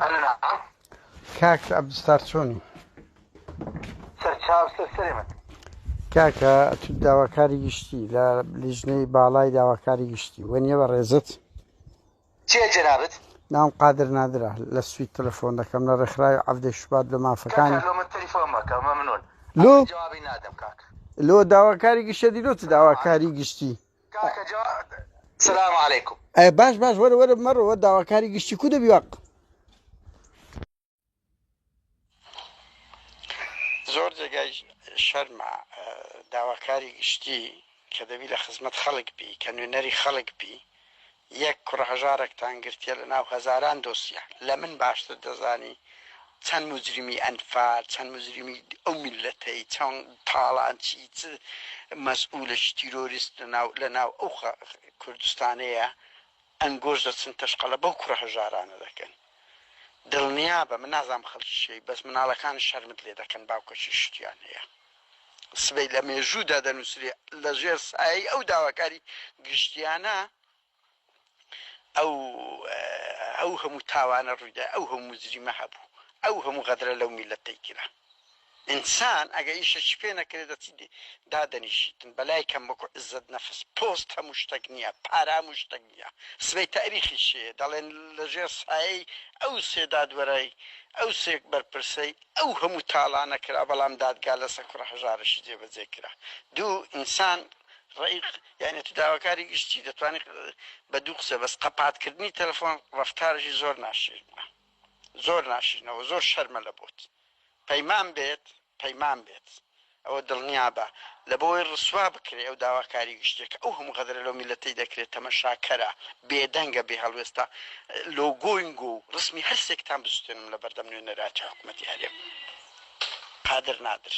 ئەلو نعم. کاک عەبدولستار چۆنی؟ سەرچاو سەر سەرێ من. کاکە ئەتو داواکاری گشتی لە لیژنەی باڵای داواکاری گشتی وەنیە بەڕێزت؟ چیە جەنابت؟ ناوم قادر نادرە لە سوید تەلەفۆن دەکەم لە ڕێکخراوی عەڤدەی شوبات لە مافەکانی. کاکە لۆ من تەلیفۆن مەکە مەمنون. لۆ؟ ئەمن جوابی نادەم کاک. لۆ داواکاری گشتیە دی لۆ چ سلام داواکاری علیکم. گشتی؟ کاکە جواب سلام علیکم. ئەی باش باش وەرە وەرە مەڕۆ وە داواکاری گشتی کو دەبی واق. زۆر جێگای شەرمە داواکاری گشتی کە دەبی لە خزمەت خەڵک بی کە نوێنەری خەڵک بی یەک کوڕە هەژارەکتان گرتیە لە ناو هەزاران دۆسیە لە من باشتر دەزانی چەند موجریمی ئەنفال چەند موجریمی ئەو میللەتەی چەند تاڵانچی چ مەسئولەکی تیرۆریست لە ناو لە ناو ئەو کوردستانەیە ئەنگۆش دەچن تەشقەلە بەو کوڕە هەژارانە دەکەن دڵنیابە من نازانم خەڵکی کێی بەس مناڵەکانت شەرمت لێ دەکەن باوکەکی شتیان هەیە سبەی لە مێژوودا دەنووسرێ لە ژێر سایەی ئەو داواکاری گشتیانە ئەو ئەو هەموو تاوانە ڕوویدا ئەو هەموو مجریمە هەبوو ئەو هەموو غەدرە لەو میلەتەی کرا ئینسان ئەگە ئیشەکی پێ نەکرێ دەچی دادەنیشیتن بەلای کەم وەکو عزەت نەفس پۆست هەموو شتەک نیە پارە هەموو شتەک نیە سبەی تاریخیش هەیە دەڵێن لەژێر سایەی ئەو سێ دادوەرەی ئەو سێ بەرپرسەی ئەو هەموو تاڵانە کرا بەڵام دادگا لەسەر کوڕە هەژارەشی جێبەجێ کرا دوو ئینسان ڕەئی یانی تو داواکاری گشتی دەتوانی بە دوو قسە بەس قەپات کردنی تەلەفۆن ڕەفتارێکی زۆر ناشیرنە زۆر ناشیرنە و زۆر شەرمە لە بۆت پەیمان بێت پەیمان بێت ئەوە دڵنیابە لەبۆی ڕسوا بکرێ ئەو داواکاری گشتیە کە ئەو هەموو غەدرە لەو میللەتەی دەکرێت تەمەشاکەرە بێدەنگە بێ هەڵوێستە لۆگۆینگ و ڕسمی هەرسێکتان بسوتێنم لەبەردەم نوێنەراتی حکومەتی هەرێم قادر نادر.